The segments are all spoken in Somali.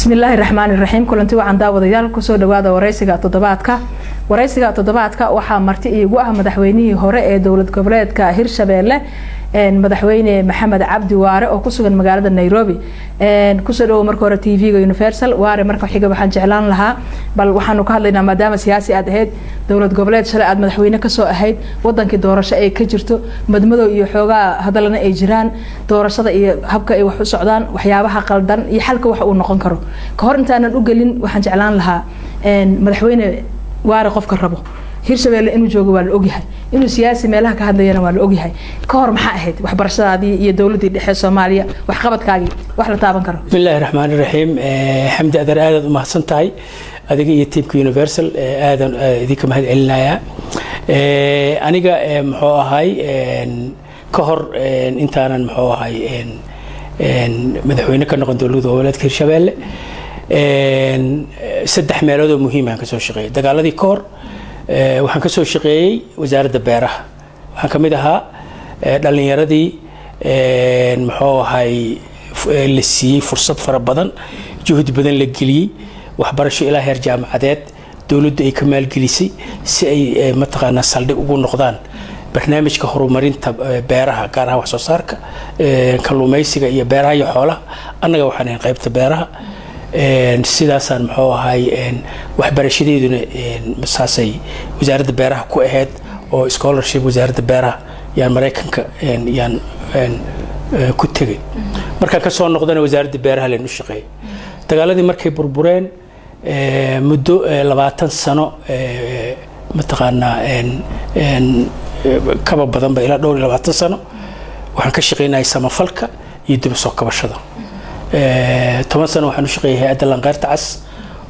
Bismillaahi raxmaani raxiim. Kulanti wacan, daawadayaal. Kusoo dhawaada wareysiga toddobaadka. Wareysiga toddobaadka waxaa marti iigu ah madaxweynihii hore ee dowlad goboleedka Hirshabeelle, Madaxweyne Maxamed Cabdi Waare, oo kusugan magaalada Nairobi. Kusoo dhawow marka hore TV-ga Universal, Waare. Marka xiga, waxaan jeclaan lahaa, bal waxaanu ka hadlaynaa, maadaama siyaasi aad ahayd, dowlad goboleed shalay aad madaxweyne kasoo ahayd, wadankii doorasho ay ka jirto, madmadow iyo xoogaa hadalana ay jiraan, doorashada iyo habka ay wax u socdaan, waxyaabaha qaldan iyo xalka wax uu noqon karo. Ka hor intaanan u gelin, waxaan jeclaan lahaa, Madaxweyne Waare, qofka rabo Hirshabeelle inuu joogo waa la ogyahay, inuu siyaasi meelaha ka hadlayana waa la ogyahay. Ka hor maxaa ahayd waxbarashadaadii iyo dowladdii dhexe Soomaaliya, waxqabadkaagii wax la taaban karo? Bismillahi raxmaani raxiim. Xamdi Adar, aadaad u mahadsan tahay, adiga iyo tiimka Universal aadan idinka mahad celinayaa. Aniga muxuu ahay, ka hor intaanan muxuu ahay madaxweyne ka noqon dowladda goboleedka Hirshabeelle, saddex meelood oo muhiim aan kasoo shaqeeyay. Dagaaladii ka hor waxaan kasoo shaqeeyey Wasaaradda Beeraha. Waxaan ka mid ahaa dhallinyaradii muxuu ahay la siiyey fursad fara badan, juhdi badan la geliyey, waxbarasho ilaa heer jaamacadeed dowladdu ay ka maalgelisay, si ay mataqaanaa saldhig ugu noqdaan barnaamijka horumarinta beeraha, gaar ahaan wax soo saarka, kalluumaysiga iyo beeraha iyo xoolaha. Annaga waxaan ahayn qaybta beeraha. Sidaasaan muxuu ahay waxbarashadeeduna saasay Wasaaradda Beeraha ku ahayd, oo scholarship Wasaaradda Beeraha yaan Maraykanka yaan ku tegay. Markaan ka soo noqdana Wasaaradda Beeraha leen u shaqeeyay. Dagaaladii markay burbureen, muddo 20 sano mataqaanaa kaba badanba, ilaa dhowr iyo 20 sano, waxaan ka shaqaynayay samafalka iyo dib u soo kabashada. 10 sano waxaan u shaqeeyay hay-adda Lanqeyrta Cas,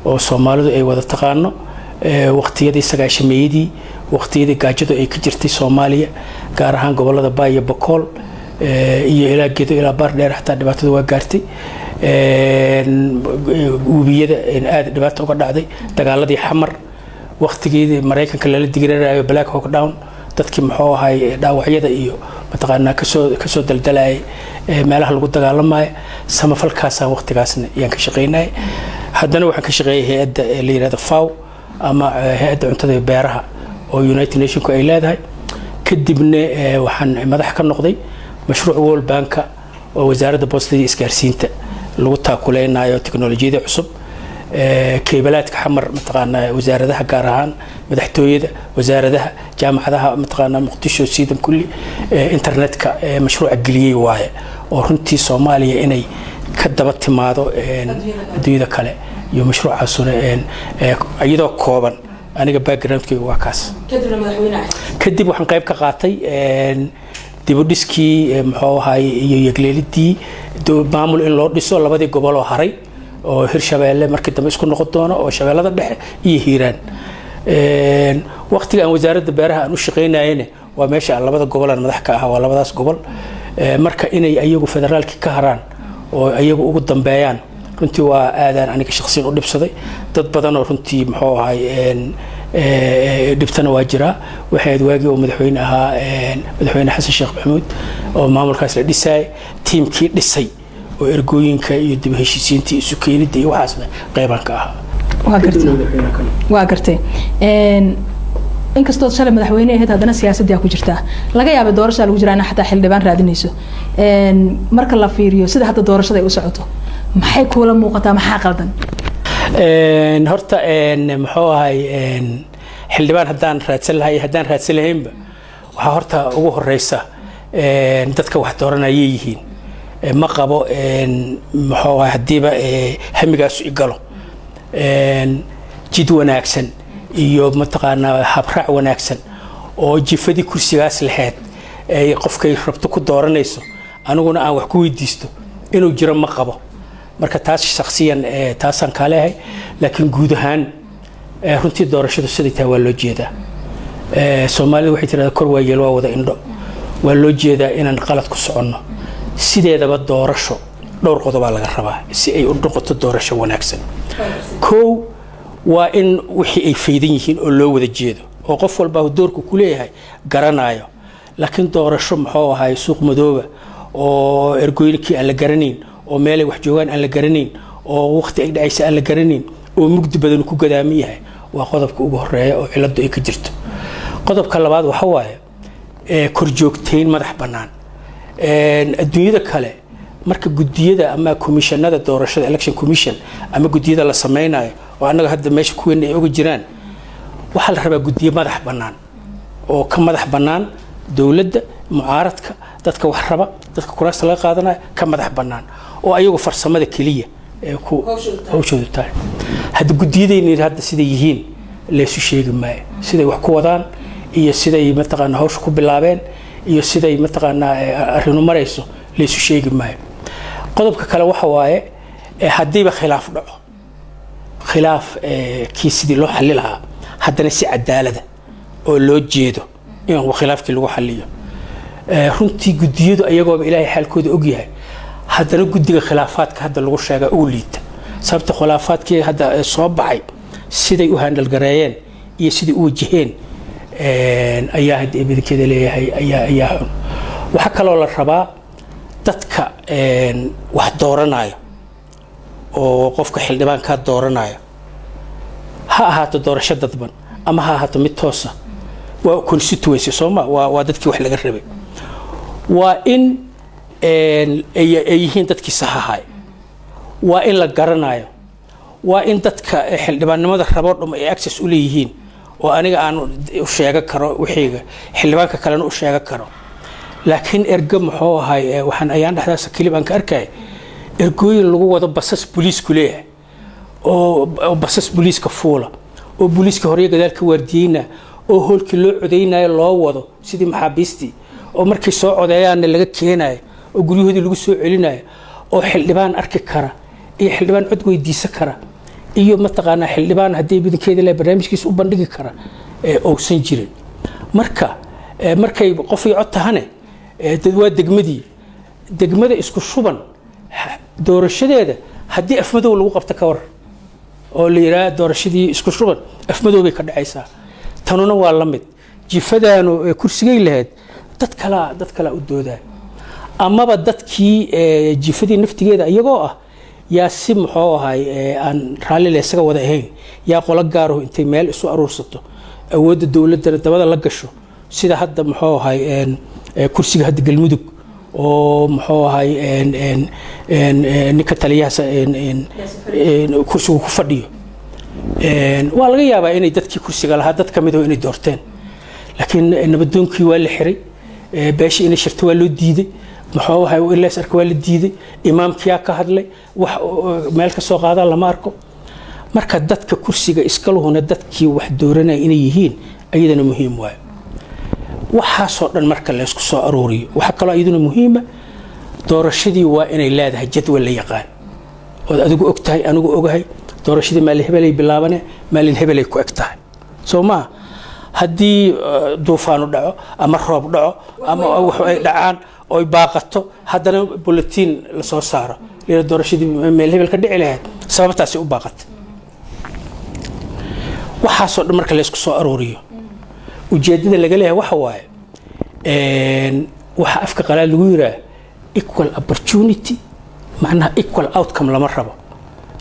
oo Soomaalidu ay wada taqaano. Waqtiyadii sagaashameeyadii, waqtiyadii gaajadu ay ka jirtay Soomaaliya, gaar ahaan gobolada Baay iyo Bakool iyo ilaa Gedo, ilaa Baardheer, xataa dhibaatada waa gaartay. Webiyada aada dhibaato uga dhacday, dagaaladii Xamar, waqtigeedii Maraykanka lala digirarayo, Black Hawk Down, dadkii muxuu ahay dhaawacyada iyo mataqaanaa kasoo daldalayay meelaha lagu dagaalamayo, samafalkaasaan waqtigaasna yaan ka shaqaynayay. Haddana waxaan ka shaqeeyay hay-adda la yihahdo FAO ama hay-adda cuntada iyo beeraha oo United Nationku ay leedahay. Kadibna waxaan madax ka noqday mashruuc World Banka oo Wasaaradda Boostada iyo Isgaarsiinta lagu taakuleynayo teknolojiyada cusub, keybalaadka Xamar, mataqaanaa wasaaradaha, gaar ahaan madaxtooyada, wasaaradaha, jaamacadaha, mataqaanaa Muqdisho, siidan kulli internetka mashruuca geliyey waaye, oo runtii Soomaaliya inay ka daba timaado adduunyada kale iyo mashruucaasuna. Iyadoo kooban, aniga backgroundkayga waa kaas. Kadib waxaan qayb ka qaatay dibudhiskii muxuu ahay iyo yegleelidii maamul in loo dhiso labadii gobol oo haray, oo Hirshabeelle markii dambe isku noqon doono, oo Shabeellada Dhexe iyo Hiiraan. Waqtiga aan Wasaaradda Beeraha aan u shaqaynayena waa meesha aan labada gobol aan madax ka ahaa, waa labadaas gobol. Marka inay ayagu federaalkii ka haraan oo ayagu ugu dambeeyaan, runtii waa aadaan aniga shaqsiyan u dhibsaday. Dad badan oo runtii muxuu ahay dhibtana waa jiraa. Waxay ahayd waagii uu madaxweyne ahaa Madaxweyne Xasan Sheekh Maxamuud oo maamulkaas la dhisayay, tiimkii dhisay oo ergooyinka iyo dib heshiisiinta iyo isu keenidda iyo waxaasna qeybaan ka ahaa. Waa gartay. Inkastood shalay madaxweyne ahayd, haddana siyaasadii ku jirtaa. Laga yaabay doorashaa lagu jiraa ina xataa xildhibaan raadinayso. Marka la fiiriyo sida hadda doorashada ay u socoto, maxay kuula muuqataa? Maxaa qaldan? Horta muxuu ahay, xildhibaan haddaan raadsan lahay, haddaan raadsan lahaynba, waxaa horta ugu horeysa dadka wax dooranayay yihiin. Ma qabo muxuu ahay, haddiiba hamigaasu igalo, jid wanaagsan iyo mataqaanaa habraac wanaagsan oo jifadii kursigaas lahayd ay qofkay rabto ku dooranayso, aniguna aan wax ku weydiisto inuu jiro, ma qabo. Marka taas shaksiyan taasaan kaa leeyahay. Laakiin guud ahaan runtii doorashadu siday tahay waa loo jeedaa. Soomaalida waxay tirahdaa, "Kor waa yeel, waa wada indho." Waa loo jeedaa inaan qalad ku soconno. Sideedaba doorasho dhowr qodobaa laga rabaa si ay u noqoto doorasho wanaagsan. Kow, waa in wixii ay faydan yihiin oo loo wada jeedo, oo qof walba doorku ku leeyahay garanayo. Laakiin doorasho muxuu ahay suuq madooba oo ergooyinkii aan la garanayn, oo meelay wax joogaan aan la garanayn, oo Oo waqti ay dhacaysa aan la garanayn oo mugdi badan ku gadaaman yahay, waa qodobka ugu horeeya oo ciladu ay ka jirto. Qodobka labaad waxa waaye korjoogteyn madax bannaan. Adduunyada kale marka gudiyada ama komishanada doorashada, election commission ama gudiyada la sameynayo, oo annaga hadda meesha kuweyn ay oga jiraan, waxaa la rabaa gudiyo madax bannaan oo ka madax bannaan dowladda, mucaaradka, dadka wax raba, dadka kuraasta laga qaadanayo ka madax bannaan, oo ayagu farsamada keliya ee ku hawshoodu tahay. Hadda gudiyadayni hadda siday yihiin laysu sheegi maayo, siday wax ku wadaan iyo siday mataqaanaa hawsha ku bilaabeen iyo siday mataqaanaa arrinu marayso laysu sheegi maayo. Qodobka kale waxa waaye, haddiiba khilaaf dhaco, khilaaf kii sidii loo xalli lahaa haddana si cadaalada oo loo jeedo in khilaafkii lagu xalliyo. Runtii guddiyadu ayagooba Ilaahay xaalkooda ogyahay, haddana guddiga khilaafaadka hadda lagu sheegaa ugu liita, sababta khilaafaadkii hadda soo baxay siday u handle gareeyeen iyo siday u wajaheen ayaa hadda midinkeeda leeyahay ayaa xun. Waxaa kaloo la rabaa dadka wax dooranaya oo qofka xildhibaankaa dooranaya, ha ahaato doorasho dadban ama ha ahaato mid toosa, waa constituency sooma, waa dadkii wax laga rabay, waa in ay yihiin dadkii saxahay, waa in la garanayo, waa in dadka xildhibaannimada raboo dhum ay access u leeyihiin, oo aniga aan u sheegan karo wixiyga, xildhibaanka kalena u sheegan karo. Laakiin erge muxuu ahay, waxaan ayaan dhexdaas clip aan ka arkay ergooyin lagu wado basas booliisku leeyahay, oo basas booliiska fuula, oo booliiska horey gadaal ka waardiyeyna, oo hoolkii loo codeynayo loo wado sidii maxaabiistii, oo markay soo codeeyaanna laga keenayo oo guryahoodii lagu soo celinayo, oo xildhibaan arki kara iyo xildhibaan cod weydiisan kara iyo mataqaanaa xildhibaan haddii bidinkeeda le barnaamijkiisa u bandhigi kara ousan jirin. Marka markay qof iyo cod tahane, dad waa degmadii degmada isku shuban doorashadeeda haddii Afmadow lagu qabto ka war, oo la yidhaha doorashadii isku shuban Afmadow bay ka dhacaysaa, tanuna waa la mid. Jifadaanu kursigay lahayd dad kalaa u doodaa, amaba dadkii jifadii naftigeeda iyagoo ah yaa si muxuu ahay aan raalli le isaga wada ahayn, yaa qolo gaaraho intay meel isu aruursato awoodda dowladdana dabada la gasho, sida hadda muxuu ahay kursiga hadda Galmudug oo muxuu ahay ninka taliyahaas kursigu ku fadhiyo. Waa laga yaabaa inay dadkii kursiga lahaa dad ka mid inay doorteen, laakiin nabadoonkii waa la xiray, beeshii inay shirto waa loo diiday, muxuu ahay in lees arka waa la diiday, imaamkiyaa ka hadlay, wax meel ka soo qaadaa lama arko. Marka dadka kursiga iskaluhuna dadkii wax dooranaya inay yihiin ayadana muhiim waayo. Waxaasoo dhan marka laysku soo aruuriyo, waxaa kaloo iyaduna muhiima, doorashadii waa inay leedahay jadwal la yaqaan ood adigu og tahay, anigu ogahay, doorashadii maalin hebelay bilaabane, maalin hebelay ku eg tahay, soo maa? Haddii duufaanu dhaco ama roob dhaco ama wax ay dhacaan oy baaqato, haddana bulletin lasoo saaro lila doorashadii meel hebel ka dhici lahayd sababtaasi u baaqatay. Waxaasoo dhan marka laysku soo aruuriyo, ujeeddada laga leeyahay waxa waaye, waxa afka qalaad lagu yiraa equal opportunity, macnaha equal outcome lama rabo,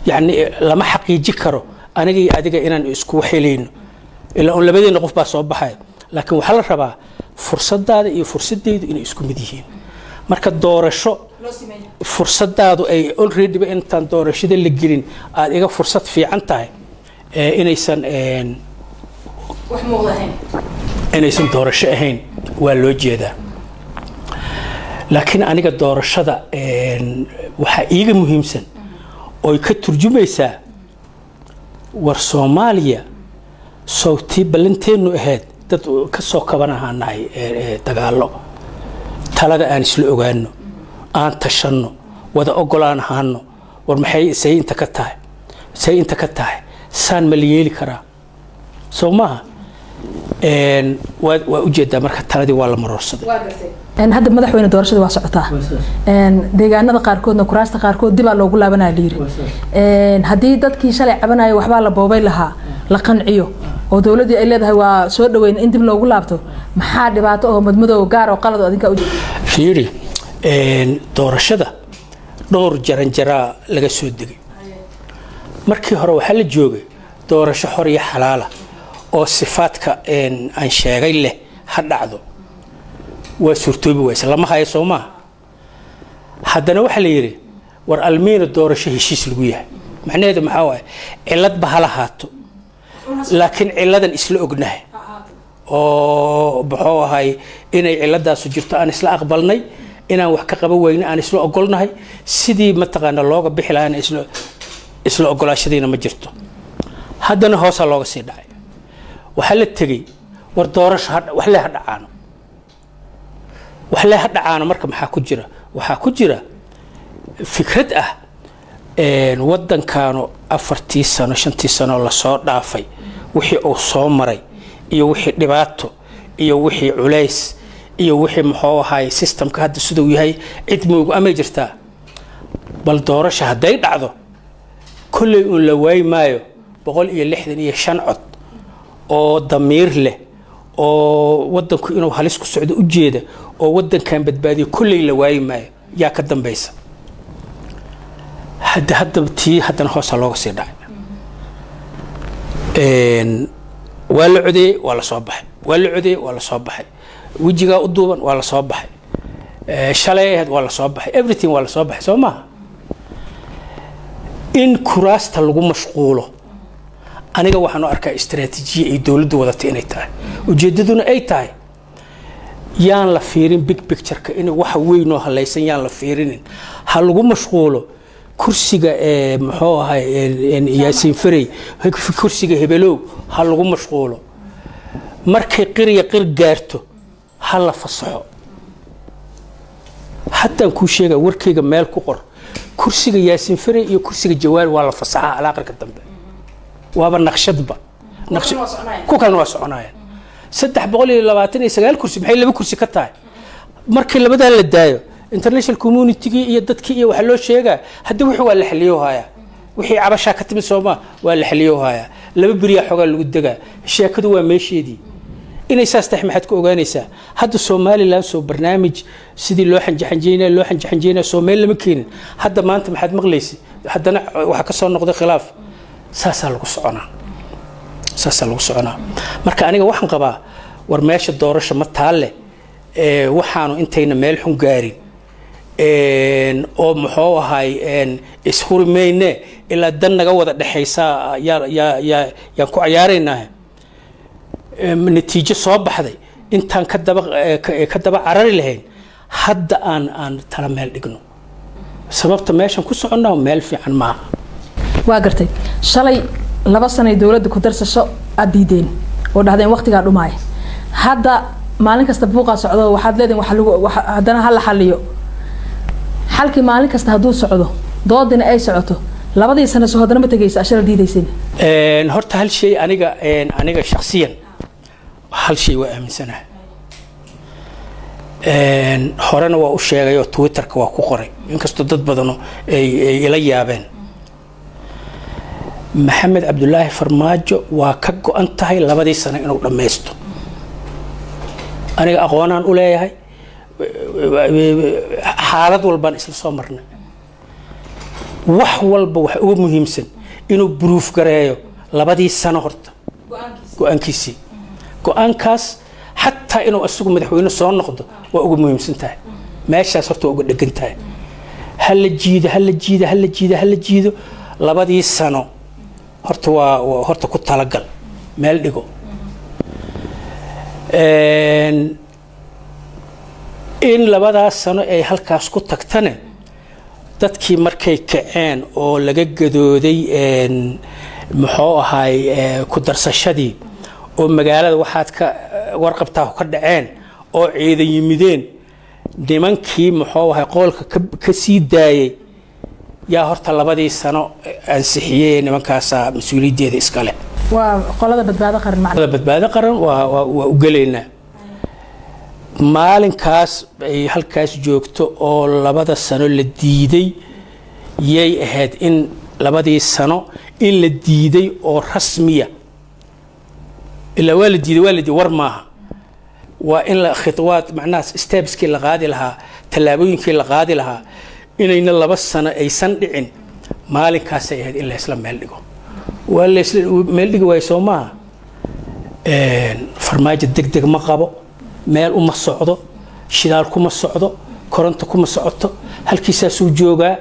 yacni lama xaqiiji karo aniga iyo adiga inaan isku waxelayno, ilaa un labadeena qof baa soo baxaya, laakiin waxaa la rabaa fursadaada iyo fursadeydu inay isku mid yihiin. Marka doorasho fursadaadu ay already ba intaan doorashada la gelin aada iga fursad fiican tahay inaysan doorasho ahayn waa loo jeedaa. Laakiin aniga doorashada waxaa iiga muhiimsan oy ka turjumaysaa, war Soomaaliya sowtii ballanteennu ahayd dad ka soo kaban ahaanahay dagaallo, talada aan isla ogaano, aan tashanno, wada ogolaan ahaano, war maxay say inta ka tahay, say inta ka tahay, saan ma la yeeli karaa, soo maaha? Waa ujeedaa, marka taladii waa la maroorsaday. Hadda madaxweyne, doorashada waa socotaa, deegaanada qaarkoodna kuraasta qaarkood dibaa loogu laabanaya la yiri. Haddii dadkii shalay cabanaya waxbaa la boobay lahaa la qanciyo, oo dowladdii ay leedahay waa soo dhaweyn in dib loogu laabto, maxaa dhibaato oo madmadow gaar oo qalad oo adinkaa ujeeda? Fiiri, doorashada dhowr jaranjaraa laga soo degay. Markii hore waxaa la joogay doorasho xor iyo xalaala oo sifaadka aan sheegay leh ha dhacdo. Waa suurtoobi wayse, lama hayo, soo maaha? Haddana waxaa la yidhi, war almiina doorasho heshiis lagu yahay. Macnaheedu maxaa waaye? Ciladba ha lahaato, laakiin ciladan isla ognahay oo muxuu ahay inay ciladaasu jirto aan isla aqbalnay, inaan wax ka qaban weyne aan isla ogolnahay, sidii mataqaana looga bixi lahaana isla ogolaashadiina ma jirto. Haddana hoosaa looga sii dhacay. Waxaa la tegey, war doorasho wax le ha dhacaano, wax le ha dhacaano. Marka maxaa ku jira? Waxaa ku jira fikrad ah waddankaanu 4-tii sano, 5-tii sano lasoo dhaafay wixii uu soo maray iyo wixii dhibaato iyo wixii culays iyo wixii muxuu ahaay systemka hadda siduu yahay cid moogu amay jirtaa. Bal doorasho hadday dhacdo, kolley uun la waayi maayo 165 cod oo damiir leh oo waddanku inuu halis ku socdo u jeeda oo waddankan badbaadiyo, kolley la waayi maayo. Yaa ka dambaysa? Hadda tii haddana hoosa looga sii dhacay. Waa la codeeyey, waa la soo baxay, waa la codeeyey, waa la soo baxay, wejigaa u duuban, waa la soo baxay, shalay ahayd, waa la soo baxay, everything waa la soo baxay, soo maaha? In kuraasta lagu mashquulo aniga waxaan u arkaa istaraatiijiya ay dowladdu wadatay inay tahay, ujeeddaduna ay tahay yaan la fiirin big picture-ka, in waxa weyn oo halaysan yaan la fiirinin, ha lagu mashquulo kursiga ee muxuu ahay Yaasiin Farey, kursiga hebelow ha lagu mashquulo. Markay qirya qir gaarto ha la fasaxo. Haddaan kuu sheega, warkayga meel ku qor, kursiga Yaasiin Farey iyo kursiga Jawaari waa la fasaxaa alaaqarka dambe, waaba naqshadba, ku kalena waa soconayaan. 329 kursi maxay laba kursi ka tahay? Markii labadaa la daayo, international community-gii iyo dadkii iyo waxaa loo sheegaa haddii wixii waa la xaliyo hayaa, wixii cabashaa ka timid, sooma? Waa la xaliyo hayaa, laba beriyaa xoogaa lagu degaa, sheekadu waa meesheedii. Inay saas tahay maxaad ku ogaanaysaa? Hadda Somaliland soo barnaamij sidii loo xanjaxanjeynaya loo xanjaxanjeynaya, soo meel lama keenin. Hadda maanta maxaad maqlaysa? Haddana waxaa ka soo noqday khilaaf. Saasaa lagu soconaa, saasaa lagu soconaa. Marka aniga waxaan qabaa, war meesha doorasho ma taalle, waxaanu intayna meel xun gaarin oo muxuu ahay ishuri mayne ilaa dan naga wada dhexaysa yaa yaa yaa yaan ku cayaaraynaa. Natiijo soo baxday intaan ka daba carari lahayn, hadda aan tala meel dhigno, sababta meeshan ku soconnaa meel fiican maaha. Waa gartay. Shalay 2 sanay dowladda ku darsasho aada diideen oo dhahdeen waqtigaa dhumaaya. Hadda maalin kasta buuqaa socdo, waxaad leedihin wa lagu haddana ha la xaliyo. Xalkii maalin kasta hadduu socdo, doodina ay socoto, labadii sano soo haddana ma tegaysa ashala diidaysin? Horta hal shay aniga shaksiyan hal shay waa aaminsanahay, horena waa u sheegay oo Twitterka waa ku qoray, inkastoo dad badano ay ila yaabeen. Maxamed Cabdulaahi Farmaajo waa ka go-an tahay labadii sano inuu dhammaysto. Aniga aqoonaan u leeyahay, xaalad walbaan isla soo marnay. Wax walba waxa uga muhiimsan inuu proof gareeyo labadii sano horta go-aankiisii. Go-aankaas xataa inuu isagu madaxweyne soo noqdo waa uga muhiimsan tahay. Meeshaas horta waa uga dhegan tahay. Ha la jiido, ha la jiido, ha la jiido, ha la jiido labadii sano horta, waa horta ku talagal, meel dhigo. In labadaas sano ay halkaas ku tagtane, dadkii markay kaceen oo laga gadooday muxuu ahaay ku darsashadii oo magaalada waxaad ka warqabtaa ka dhaceen oo ciidan yimideen, nimankii muxuu ahay qoolka ka sii daayay yaa horta labadii sano ansixiyey, nimankaasaa mas-uuliyaddeeda iskale. Waa qolada Badbaado Qaran macna? Qolada Badbaado Qaran waa u gelaynaa. Maalinkaas ay halkaas joogto oo labada sano la diiday, yay ahayd in labadii sano in la diiday oo rasmiya, ilaa waa la diiday, waa la diiday war maaha. Waa in la khidwaad, macnaha stepskii la qaadi lahaa, tallaabooyinkii la qaadi lahaa, inayna 2 sano aysan dhicin. Maalinkaasay ahayd in laysla meel dhigo. Waa laysla meel dhigi waayo, soo maaha? Farmaajo deg deg ma qabo, meel uma socdo, shidaal kuma socdo, koronto kuma socoto, halkiisaasuu joogaa.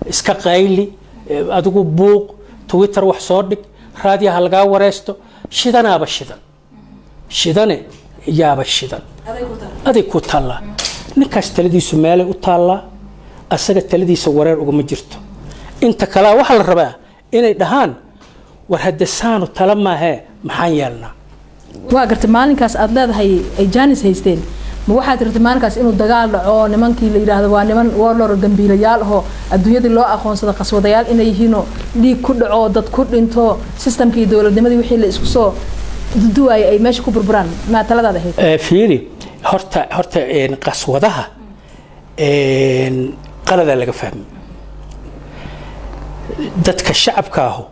Iska qayli adigu, buuq, Twitter wax soo dhig, raadiyaha lagaa wareysto, shidanaaba shidan, shidane yaaba shidan, aday ku taallaa. Ninkaas taladiisu meelay u taallaa, asaga taladiisa wareer ugama jirto. Inta kalea waxaa la rabaa inay dhahaan: war hadde saanu tala maahee, maxaan yeelnaa? Waa gartay. Maalinkaas aad leedahay ay jaanis haysteen, ma waxaad rabtay maalinkaas inuu dagaal dhaco, nimankii la yidhaahdo waa niman warlord, dambiilayaal ahoo adduunyadii loo aqoonsado qaswadayaal inay yihiinoo dhiig ku dhaco, dad ku dhinto, systemkii dowladnimadii wixii la isku soo duduwaayay ay meesha ku burburaan? Maa taladaad ahayd? Fiiri, horta qaswadaha qaladaa laga fahmay. Dadka shacabka ahu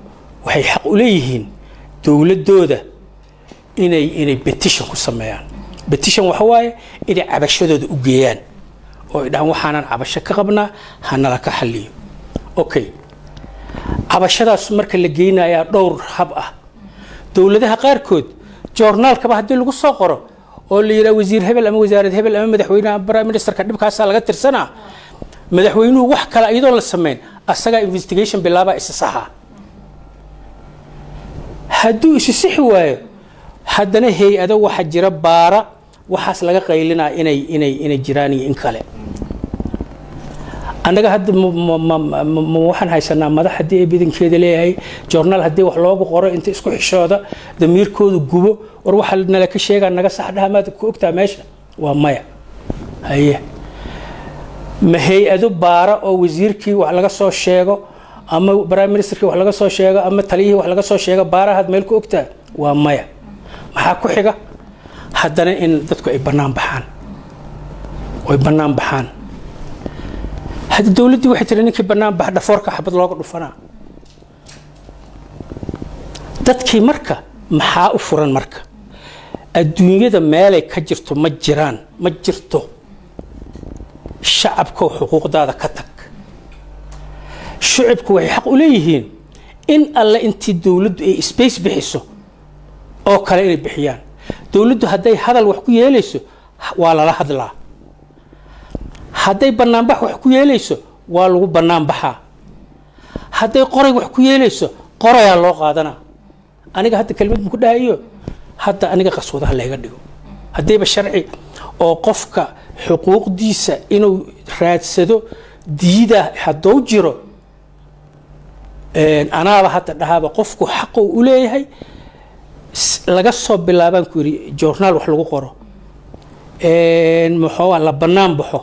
waxay xaq u leeyihiin dowladdooda inay petition ku sameeyaan. Petition waxa waaye inay cabashadooda u geeyaan oo ay dhahaan: waxaanan cabasho ka qabnaa, hanala ka xalliyo. Okay, cabashadaas marka la geynayaa dhowr hab ah. Dowladaha qaarkood joornaalkaba haddii lagu soo qoro oo la yidhaha wasiir hebel ama wasaarad hebel ama madaxweynaha, prime ministerka, dhibkaasaa laga tirsanaa, madaxweynuhu wax kale iyadoon la samayn asagaa investigation bilaabaa, isa saxa. Hadduu isu sixi waayo, haddana hay-ado waxa jira baara waxaas laga qaylinaa inay jiraan iyo in kale. Annaga hadda ma waxaan haysanaa madax haddii ay badankeeda leeyahay joornaal haddii wax loogu qoro inta isku xishooda, damiirkoodu gubo, war waxa nala ka sheegaa naga sax dhaha? Maad ku ogtaa meesha? Waa maya. Haye, ma hay-ado baara oo wasiirkii wax laga soo sheego ama prime ministerkii wax laga soo sheego ama taliyihii wax laga soo sheego baarahaad meel ku ogtaa? Waa maya. Maxaa ku xiga haddana? In dadku ay bannaan baxaan, oy bannaan baxaan. Hadda dowladdii waxay tiri ninkii bannaan bax dhafoorka xabad looga dhufanaa. Dadkii marka maxaa u furan? Marka adduunyada meelay ka jirto ma jiraan, ma jirto. Shacabkow, xuquuqdaada ka tag. Shacabku waxay xaq u leeyihiin in alle intii dowladdu ay space bixiso oo kale inay bixiyaan. Dowladdu hadday hadal wax ku yeelayso, waa lala hadlaa. Hadday banaanbax wax ku yeelayso, waa lagu banaanbaxaa. Hadday qoray wax ku yeelayso, qorayaa loo qaadanaa. Aniga hadda kelmad ku dhahayo, hadda aniga qaswadaha layga dhigo, haddayba sharci oo qofka xuquuqdiisa inuu raadsado diida hadduu jiro, anaaba hadda dhahaaba qofku xaquu u leeyahay. Laga soo bilaabaan ku yidhi joornaal wax lagu qoro, muxuu la bannaan baxo,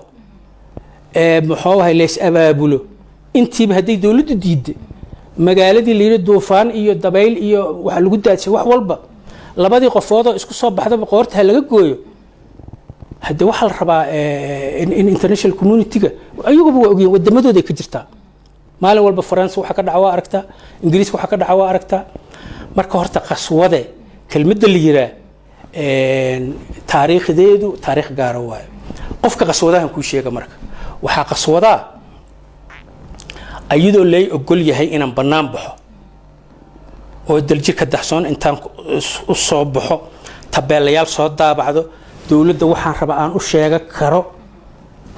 muxuu ahay, lays abaabulo, intiiba hadday dowladdu diidda, magaaladii la yidhi duufaan iyo dabayl iyo waxa lagu daadshay wax walba, labadii qofoodoo isku soo baxdaba qoorta ha laga gooyo. Hadde waxaa la rabaa in international community-ga ayaguba waa ogyihin, wadamadooday ka jirtaa. Maalin walba Faransa waxa ka dhaca waa aragtaa, Ingiriiska waxa ka dhaca waa aragtaa. Marka horta qaswade kelmadda la yiraa taariikhdeedu taariikh gaara waayo. Qofka qaswadahan kuu sheega, marka waxaa qaswadaa ayadoo lay ogol yahay inaan bannaan baxo oo daljirka daxsoon intaan u soo baxo, tabeelayaal soo daabacdo, dowladda waxaan rabaa aan u sheega karo,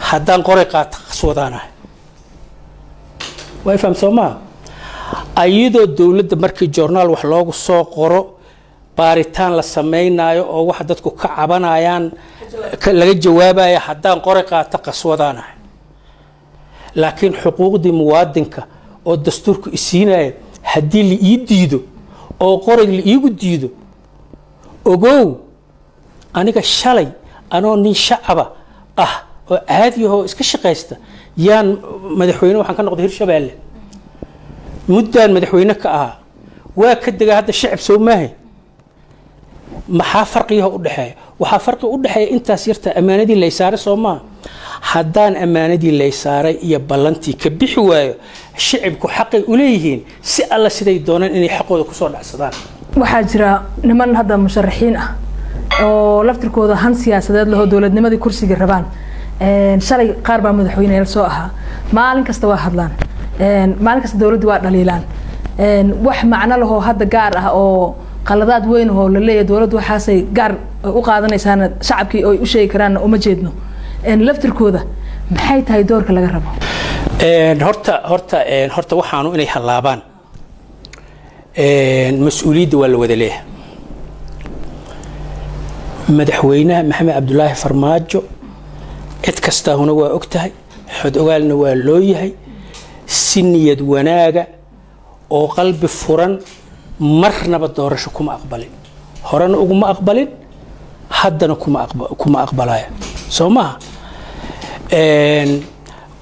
haddaan qoray qaato qaswadaanahay. Waa faham, soo maa? Ayadoo dowladda markii joornaal wax loogu soo qoro baaritaan la samaynayo oo waxa dadku ka cabanayaan laga jawaabayo, haddaan qoray qaato qaswadaanahay. Laakiin xuquuqdii muwaadinka oo dastuurku isiinaya haddii la ii diido oo qoray la iigu diido, ogow aniga shalay anoo nin shacaba ah oo caadi ahoo iska shaqaysta yaan madaxweyne waxaan ka noqday Hirshabeelle, muddaan madaxweyne ka ahaa, waa ka dega. Hadda shacab soo maahay? Maxaa farqiyaha u dhexeeya? Waxaa farqi u dhexeeya intaas yarta, ammaanadii lay saaray, soo maa? Haddaan ammaanadii lay saaray iyo ballantii ka bixi waayo, shicibku xaqay u leeyihiin si alla siday doonaan inay xaqooda kusoo dhacsadaan. Waxaa jira niman hadda musharaxiin ah oo laftirkooda han siyaasadeed lahoo dowladnimadii kursiga rabaan. Shalay qaar baa madaxweyneyaal soo ahaa, maalin kasta waa hadlaan. Maalin kasta dowladdu waa dhaliilaan. Wax macno lahoo hadda gaar ah oo qaladaad weyn oo la leeyahay dowladdu waxaasay gaar u qaadanaysaana shacabkii oy u sheegi karaanna uma jeedno. Laftirkooda maxay tahay doorka laga rabo? Horta waxaanu inay hallaabaan mas-uuliyadda waa la wada leeyahay. Madaxweynaha Maxamed Cabdulaahi Farmaajo cid kastaahuna waa og tahay, xod ogaalna waa loo yahay. Si niyad wanaaga oo qalbi furan marnaba doorasho kuma aqbalin, horena uguma aqbalin, haddana kuma aqbalaya, soo maha?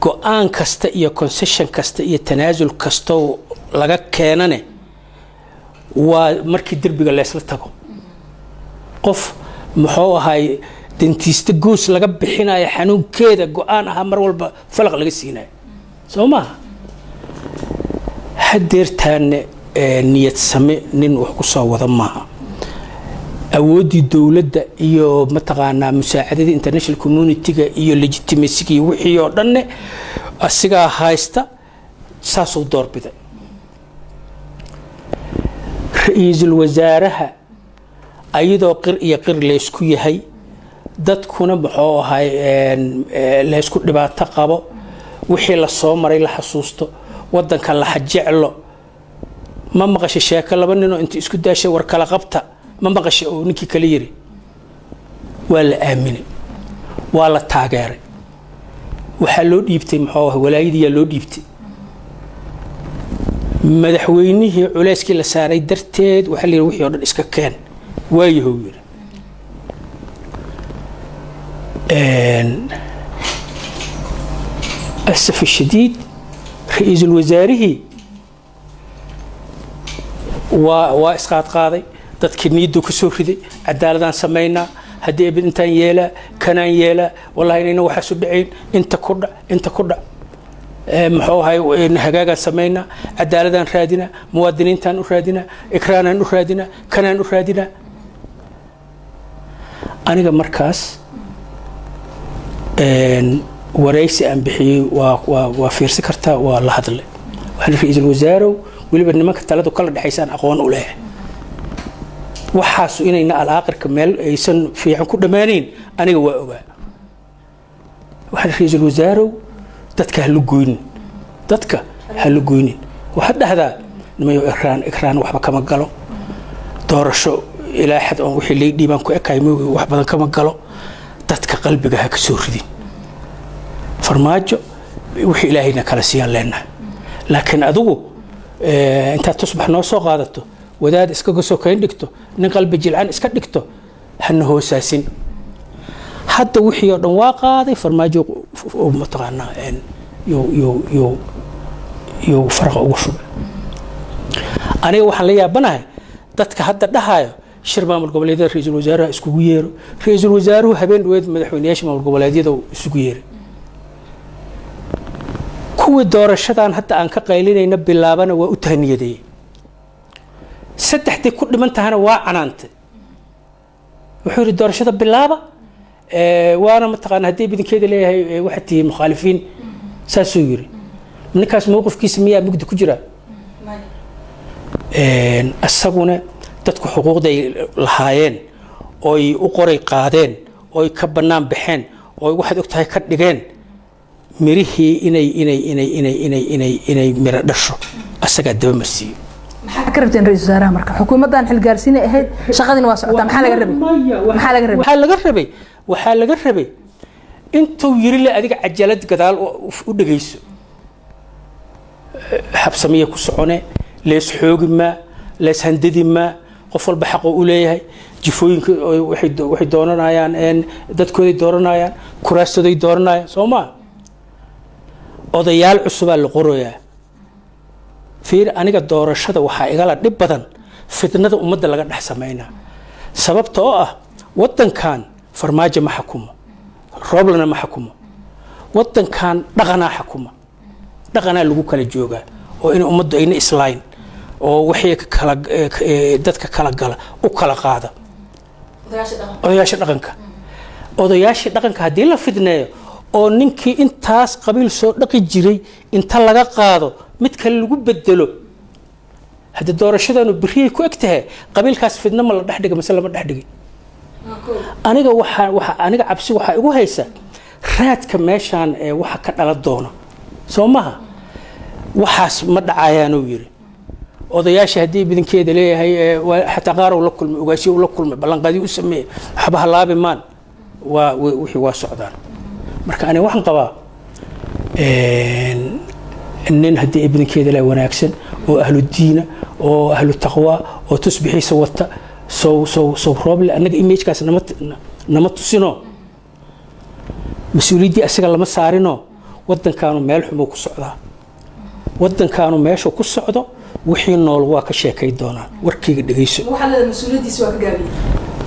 Go-aan kasta iyo concession kasta iyo tanaasul kastoo laga keenane waa markii derbiga leesla tago. Qof muxuu ahay dentist-a goos laga bixinayo xanuunkeeda go-aan ahaa mar walba falaq laga siinayo, soo maha? Hadeertaanne niyad same nin wax ku soo wada maaha. Awooddii dowladda iyo mataqaanaa musaacadadii international community-ga iyo legitimacy-ga iyo wixii oo dhanne asigaa haysta, saasuu doorbiday. Ra-iisul wasaaraha ayadoo qir iyo qir laysku yahay, dadkuna muxuu ahay laysku dhibaato qabo, wixii la soo maray la xasuusto, waddanka la xajeclo. Ma maqashay sheeko laba ninoo inta isku daashay war kala qabta? Ma maqashay oo ninkii kala yiri? Waa la aaminay, waa la taageeray, waxaa loo dhiibtay muxuu ahay walaayadiyaa loo dhiibtay. Madaxweynihii culeyskii la saaray darteed waxaa la yidhi wixii oo dhan iska keen. Waayahow yidhi. Asaf shadiid, ra-iisul wasaarihii waa isqaadqaaday, dadkii niyaddu ka soo riday. Cadaaladaan samaynaa, haddii ebid intaan yeelaa kanaan yeelaa, wallahi inayna waxaasu dhacayn, inta ku dhac, inta ku dhac, muxuu ahay hagaagaan samaynaa, cadaaladaan raadinaa, muwaadiniintaan u raadinaa, ikraanaan u raadinaa, kanaan u raadinaa. Aniga markaas waraysi aan bixiyey waa fiirsi kartaa, waa la hadlay. Waxaan ra-iisul wasaarow, weliba nimanka taladu kala dhexaysaan aqoon u leh, waxaasu inayna alaaqirka meel aysan fiican ku dhammaanayn aniga waa ogaa. Waxaan ra-iisul wasaarow, dadka hala goynin, dadka hala goynin. Waxaad dhahdaa nimayo ikraan ikraan waxba kama galo doorasho, ilaa xad oon wixii lay dhiibaan ku ekaay moogi wax badan kama galo. Dadka qalbiga ha ka soo ridin. Farmaajo wixii ilaahayna kala siiyaan leenahay, laakiin adigu intaad tusbax noo soo qaadato, wadaad iskaga soo kayn dhigto, nin qalbi jilcan iska dhigto, hana hoosaasin. Hadda wixii oo dhan waa qaaday Farmaajo, mataqaanaa yuu faraqa ugu shubay. Aniga waxaan la yaabanahay dadka hadda dhahayo shir maamul goboleedyada ra-iisul wasaaruha iskugu yeero. Ra-iisul wasaaruhu habeen dhaweed madaxweyneyaasha maamul goboleedyada isugu yeeray, kuwii doorashadan hadda aan ka qaylinayna bilaabana waa u tahniyadeeyey, saddexdii ku dhiman tahana waa canaantay. Wuxuu yidhi doorashada bilaaba, waana mataqaana haddii bidinkeeda leeyahay waxaad tihiin mukhaalifiin, saasuu yidhi. Ninkaas mowqifkiisa miyaa mugdi ku jira? Isaguna dadku xuquuqday lahaayeen oy u qoray qaadeen oy ka bannaan baxeen oy waxaad og tahay ka dhigeen mirihii inay miro dhasho asagaa daba marsiiyo. Maxaa ka rabteen ra-iisul wasaaraha marka? Xukuumaddan xilgaarsiinay ahayd, shaqadina waa socotaa, maxaa laga rabay? Maxaa laga rabay? Waxaa laga rabay intuu yiri le adiga cajalad gadaal u dhegayso, habsamiya ku socone, lees xoogi maa, lees handadi maa, qof walba xaqoo u leeyahay. Jifooyinka waxay dooranayaan dadkooday dooranayaan, kuraastooday dooranayaan, soo maa? Odayaal cusubaa la qorayaa. Fiir, aniga doorashada waxaa igala dhib badan fitnada ummadda laga dhex samaynaa, sababta oo ah waddankan Farmaajo ma xakumo, Rooblana ma xakumo, waddankan dhaqanaa xakuma, dhaqanaa lagu kala joogaa oo in ummaddu ayna islayn oo wixii kala dadka kala gala u kala qaada odayaasha dhaqanka. Odayaashii dhaqanka haddii la fidneeyo oo ninkii intaas qabiil soo dhaqi jiray inta laga qaado Mid kale lagu bedelo. Hadda doorashadanu berriyay ku eg tahay. Qabiilkaas fidna ma la dhex dhigay mase lama dhex dhigin? Aniga waxaa aniga cabsi waxaa igu haysa raadka meeshaan ee waxa ka dhalan doona. Soo maha waxaas ma dhacayaanuu yiri odayaasha. Haddii bidinkeeda leeyahay, xataa qaar uu la kulmay, ogaashiyo uu la kulmay, ballanqaadyo u sameeyey, waxba halaabi maan, waa wixii waa socdaan. Marka aniga waxaan qabaa nin haddii bidinkeeda leeyahay wanaagsan oo ahlu diina oo ahlu taqwa oo tusbixiisa wata. Sow Rooble annaga imagekaas nama tusino, mas-uuliyaddii asaga lama saarino. Waddankaanu meel xumuu ku socdaa. Waddankaanu meeshuu ku socdo wixii nool waa ka sheekay doonaan. Warkayga dhegeyso.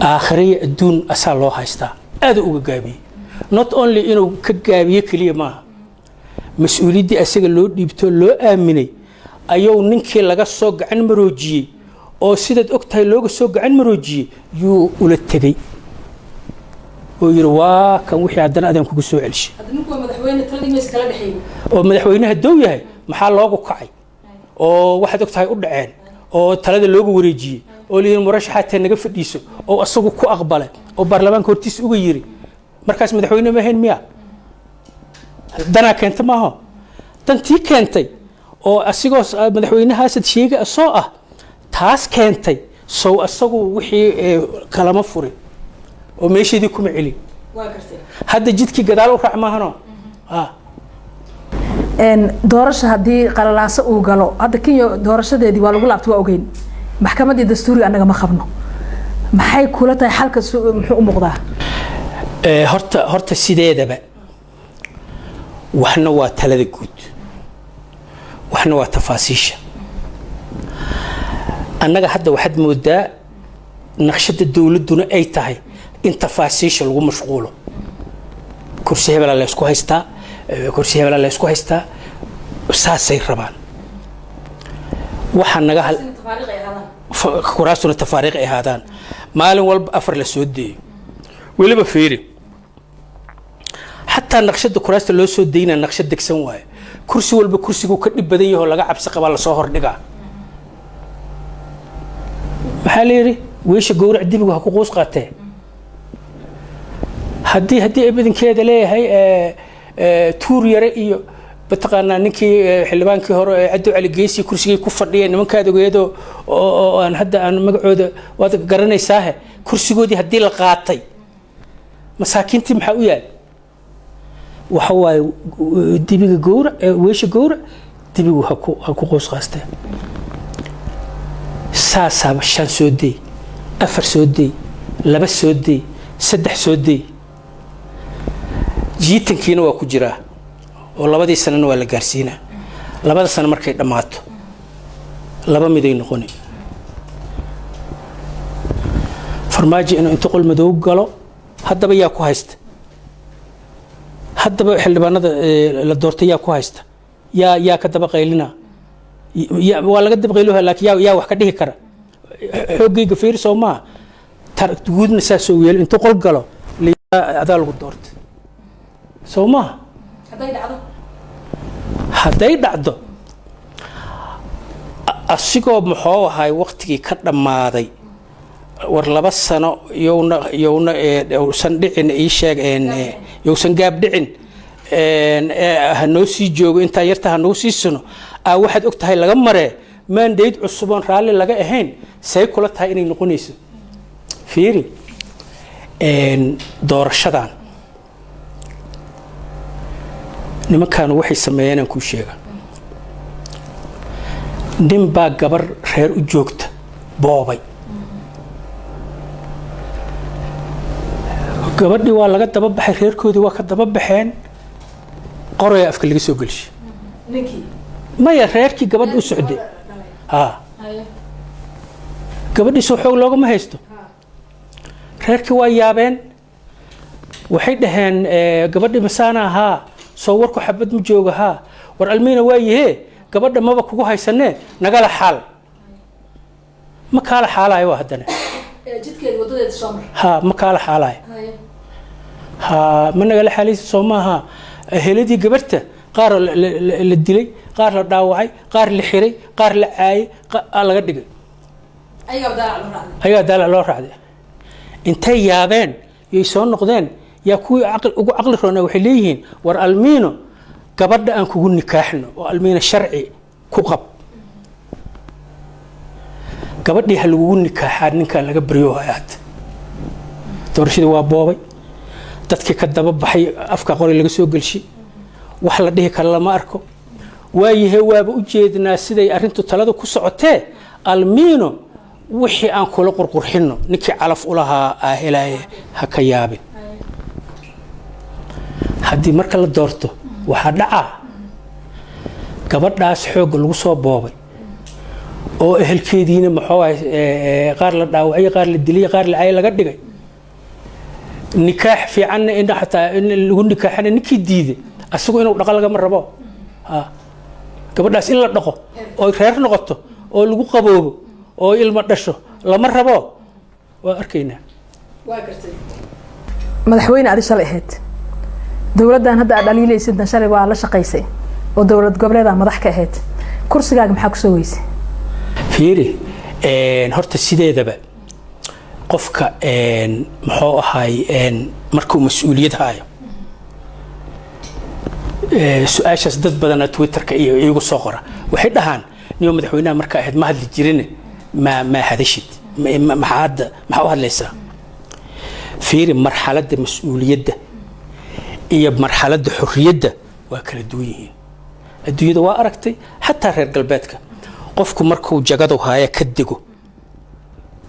Aakhiriya adduun asaa loo haystaa. Aada uga gaabiyey. Not only inuu ka gaabiye keliya maaha, mas-uuliyaddii asaga loo dhiibto, loo aaminay, ayuu ninkii laga soo gacan maroojiyey oo sidaad og tahay looga soo gacan maroojiyey yuu ula tegey oo yidhi: "Waa kan wixii haddana adaan kugu soo celshay." Oo madaxweynaha dow yahay, maxaa loogu kacay oo waxaad og tahay u dhaceen oo talada looga wareejiyey oo la yidhi: "Murashaxaatee naga fadhiiso," oo asagu ku aqbalay oo baarlamaanka hortiisa uga yiri? Markaas madaxweyne ma ahayn miya? Danaa keenta maaho? Dantii keentay oo asigoo madaxweynahaasad sheega soo ah taas keentay. Sow asagu wixii kalama furin oo meesheedii kuma celin. Hadda jidkii gadaal u raac maahano. Doorasha haddii qalalaaso uu galo, hadda Kenya doorashadeedii waa lagu laabtay, waa ogeyn. Maxkamaddii dastuuriga annaga ma qabno. Maxay kula tahay xalka? Muxuu u muuqdaa? Horta sideedaba waxna waa talada guud, waxna waa tafaasiisha. Annaga hadda waxaad moodaa naqshadda dowladduna ay tahay in tafaasiisha lagu mashquulo. Kursi hebelaa la isku haystaa, kursi hebelaa la isku haystaa, saasay rabaan. Waxaa naga hal kuraastuna tafaariiq ay ahaadaan, maalin walba afar la soo deeyo. Weliba fiiri, xataa naqshada kuraasta loo soo daynaa naqshad degsan waaye. Kursi walba kursiguu ka dhib badan yahoo laga cabsi qabaa lasoo hordhigaa. Maxaa la yidhi? Weysha gowrac, dibigu ha ku quus qaatee. Haddii badankeeda leeyahay, tuur yare iyo mataqaanaa ninkii xildhibaankii hore ee Cabdi Cali Geesi kursigay ku fadhiyeen nimankaad ogeedo oo aan hadda aan magacooda waad garanaysaahe, kursigoodii haddii la qaatay, masaakiintii maxaa u yaal? Waxa waaye dibiga gowrac, weysha gowrac, dibigu haku qoos qaastee. Saasaaba shan soo dey, afar soo dey, laba soo dey, saddex soo dey. Jiitankiina waa ku jiraa oo labadii sanana waa la gaarsiinaa. Labada sano markay dhammaato, laba miday noqoni: Farmaajo inuu inta qol madow galo. Haddaba yaa ku haysta? Haddaba xildhibaanada la doortay yaa ku haysta? Yaa ka daba qaylina? Waa laga daba qayliha, laakiin yaa wax ka dhihi kara? Xooggayga fiir, soo maaha? Guudna saasoo yeelo, intuu qol galo adaa lagu doortay, soo maaha? Hadday dhacdo, asigoo muxuu ahay waktigii ka dhammaaday, war 2 sano yowna yowsan dhicin, ii sheeg, yowsan gaab dhicin, ha noo sii joogo intaa yarta, ha noo sii sino. Aa waxaad og tahay laga maree mandate cusuboon raalli laga ahayn, say kula tahay inay noqonayso? Fiiri doorashadan, nimankaanu waxay sameeyeen aan kuu sheega. Nin baa gabar reer u joogta boobay. Gabadhii waa laga daba baxay, reerkoodii waa ka daba baxeen, qoraya afka laga soo gelishay. Maya, reerkii gabadha u socday. Ha, gabadhii soo xoog loogama haysto. Reerkii waa yaabeen, waxay dhaheen: "Gabadhii masaana ahaa soo warku xabad ma jooga? Haa, war almiina waa yihee, gabadha maba kugu haysanee, nagala xaal." Ma kaala xaalayo waa haddana. Ha, ma kaala xaalayo. Ha, ma nagala xaalaysa, soo maaha? Heladii gabarta qaar la dilay, Qaar la dhaawacay, qaar la xiray, qaar la caayay laga dhigay. Ayagaa daalac loo raacday. Intay yaabeen yay soo noqdeen. Yaa kuwii ugu caqli roonaa waxay leeyihiin, war almiino gabadha aan kugu nikaaxno oo almiino sharci ku qab. Gabadhii ha lagugu nikaaxaa, ninkaan laga baryo hayaad. Doorashadii waa boobay, dadkii ka daba baxay afka qori laga soo gelshay. Wax la dhihi kara lama arko. Waayahe, waaba u jeednaa siday arrintu taladu ku socotee. Almiino wixii aan kula qurqurxinno, ninkii calaf u lahaa aa helaaye, ha ka yaabin. Haddii marka la doorto, waxaa dhacaa gabadhaas xoogga lagu soo boobay oo ehelkeediina muxuu ahay qaar la dhaawacyo, qaar la dilay, qaar la cay laga dhigay, nikaax fiicanna in xataa in lagu nikaaxana ninkii diiday, asagu inuu dhaqo lagama rabo. Ha gabadhaas in la dhaqo oo reer noqoto oo lagu qaboobo oo ilmo dhasho lama rabo. Waa arkaynaa. Madaxweyne, adi shalay ahayd dowladdan hadda aad dhaliilaysidna, shalay waa la shaqaysay oo dowlad goboleedaa madax ka ahayd. Kursigaaga maxaa kusoo weysay? Fiiri, horta sideedaba qofka muxuu ahay markuu mas-uuliyad haayo, su-aashaas dad badana Twitterka iyo iigu soo qora. Waxay dhahaan, niyo madaxweynaha markaa ahayd ma hadli jirine, ma hadashid, maxaa hadda maxaa u hadlaysaa? Fiiri, marxaladda mas-uuliyadda iyo marxaladda xorriyadda waa kala duwan yihiin. Adduunyada waa aragtay, xataa reer galbeedka, qofku markuu jagadu haaya ka dego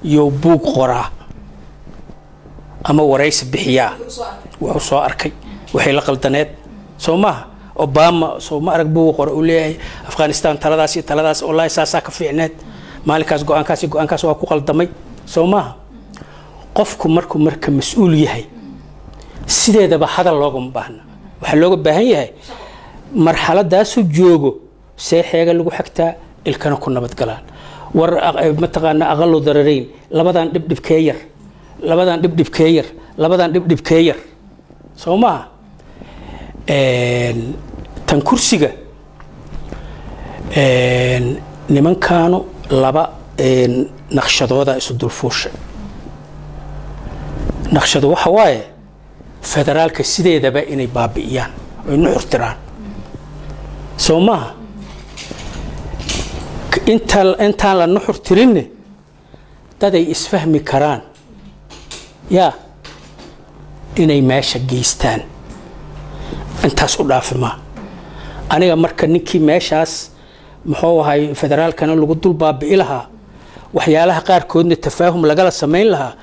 iyo buug qoraa ama waraysi bixiyaa, wuxuu soo arkay, waxay la qaldaneed. Soo maaha? Obama soo ma arag buug qora uu leeyahay Afghanistan taladaas iyo taladaas, wallahi saasaa ka fiicneed, maalinkaas go-aankaas iyo go-aankaas waa ku qaldamay? Soo maaha? Qofku markuu marka mas-uul yahay, sideedaba hadal loogama baahna. Waxaa looga baahan yahay marxaladaasuu joogo see xeega lagu xagtaa, ilkana ku nabadgalaan. War mataqaanaa, aqalu dararayn, labadan dhibdhibkee yar, labadan dhibdhibkee yar, labadan dhibdhibkee yar. Soo maaha? Tan kursiga, nimankaanu laba naqshadooda isu dulfuushay. Naqshadu waxa waaye federaalka sideedaba inay baabi'iyaan oy nuxur tiraan. Soo maaha? Intaan la nuxur tirinne, daday isfahmi karaan yaa inay meesha geystaan. Intaas u dhaafi maa. Aniga marka ninkii meeshaas muxuu ahay federaalkana lagu dul baabi'i lahaa, waxyaalaha qaarkoodna tafaahum lagala samayn lahaa,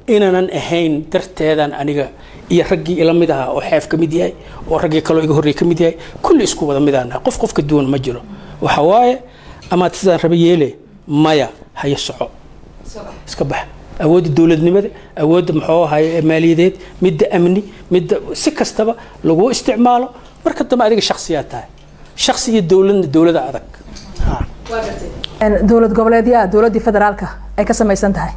inaanan ahayn darteedan aniga iyo raggii ila mid ahaa oo Xeef ka mid yahay oo raggii kaloo iga horreey ka mid yahay, kulli isku wada midaan nahay. Qof qofka duwan ma jiro. Waxa waaye, amaad sidaan raba yeele, maya, hayo, soco, iska bax. Awoodda dowladnimada, awoodda muxuu ahay maaliyadeed, midda amni, midda si kastaba lagu isticmaalo, marka dambe adiga shaksiyaa tahay. Shaksi iyo dowladna dowlada adag. Dowlad goboleedyaa dowladdii federaalka ay ka samaysan tahay.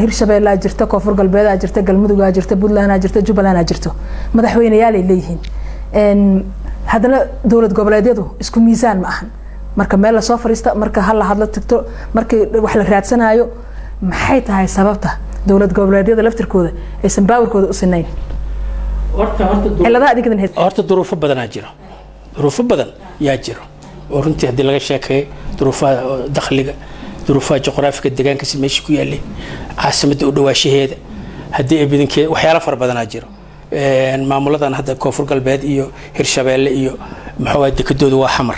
Hirshabeellaa jirta, Koonfur Galbeedaa jirta, Galmudugaa jirta, Puntlandaa jirta, Jubbalandaa jirto. Madaxweyneyaalay leeyihiin. Haddana dowlad goboleedyadu isku miisaan ma ahan. Marka meel lasoo fariista, marka hala hadlo tagto, markii wax la raadsanayo, maxay tahay sababta dowlad goboleedyada laftirkooda aysan powerkooda u sinayn? Ciladaha adinkadan haysta. Horta duruufo badanaa jiro, duruufo badan yaa jiro oo runtii haddii laga sheekeeyo, duruufaha dakhliga, duruufaha juqraafiga, deegaankaasi meesha ku yaalay, caasimadda u dhawaashaheeda, haddii ay badankeeda, waxyaalo fara badanaa jiro. Maamuladan hadda Koonfur Galbeed iyo Hirshabeelle iyo muxuu ahay, dekadooda waa Xamar.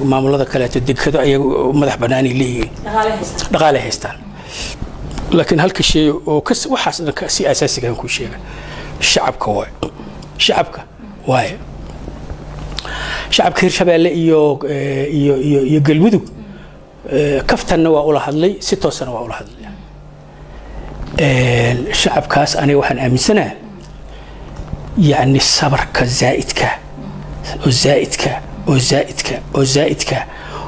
Maamulada kaleeto dekado ayaga madax banaanay leeyihiin, dhaqaale haystaan. Laakiin halka shay oo kas waxaas dhan si asaasigaan kuu sheega, shacabka waaye. Shacabka waaye. Shacabka Hirshabeelle iyo Galmudug, kaftanna waa ula hadlay, si toosana waa ula hadlay. Shacabkaas aniga waxaan aaminsanaha, yacni, sabarka zaa'idka oo zaa'idka oo zaa'idka oo zaa'idka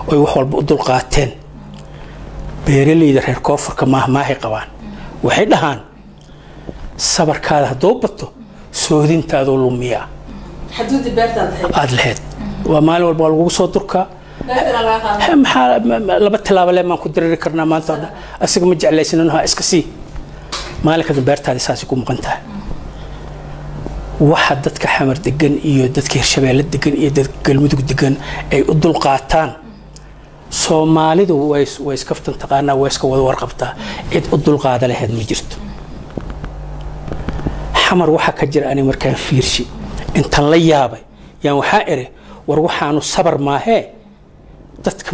oy wax walba u dulqaateen. Beeralayda reer koonfurka maahmaahay qabaan. Waxay dhahaan, sabarkaada hadduu bato, soodintaaduu lumiyaa. Aada lahayd waa maalin walba waa lagugu soo durkaa. Maxaa laba tilaabo le maan ku diriri karnaa maanta o dhan? Asiga ma jeclaysanin, ha iska sii. Maalin beertaadi saasay ku maqan tahay. Waxa dadka Xamar degan iyo dadka Hirshabeelle degan iyo dadka Galmudug degan ay u dulqaataan, Soomaalidu way iskaftan taqaanaa, way iska wada warqabtaa. Cid u dulqaada lahayd ma jirto. Xamar waxaa ka jira, ani markaan fiirshi intan la yaabay yaan waxaa iri, war waxaanu sabar maahee, dadka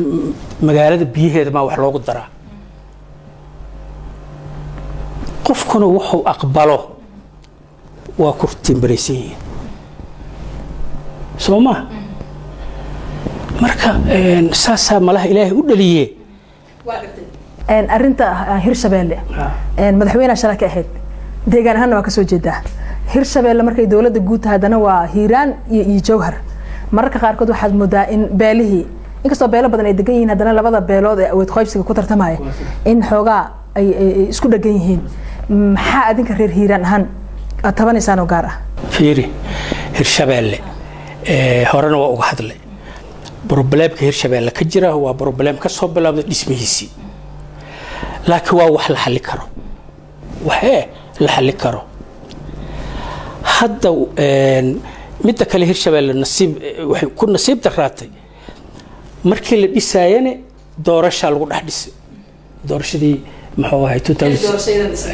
magaalada biyaheeda maa wax loogu daraa? Qofkuna wuxuu aqbalo waa ku timbaraysan yihiin, soo ma? Marka saasaa malaha Ilaahay u dhaliye. Arrinta Hirshabeelle, madaxweyneha shala ka ahayd, deegaan ahaanna waa kasoo jeedaa Hirshabeelle. Markay dowladda guud tahay, haddana waa Hiiraan iyo Jowhar. Mararka qaarkood waxaad moodaa in beelihii, inkastoo beelo badan ay degan yihiin, haddana labada beelood ee awood qaybsiga ku tartamaya in xoogaa ay isku dhegan yihiin. Maxaa adinka reer Hiiraan ahaan aad tabanaysaan oo gaar ah? Fiiri, Hirshabeelle horena waa uga hadlay. Problemka Hirshabeelle ka jira waa problem ka soo bilowday dhismihiisii, laakiin waa wax la xalli karo, waxee la xalli karo. Hadda midda kale, Hirshabeelle nasiib waxay ku nasiib daraatay, markii la dhisaayana doorashaa lagu dhex dhisay. Doorashadii muxuu ahay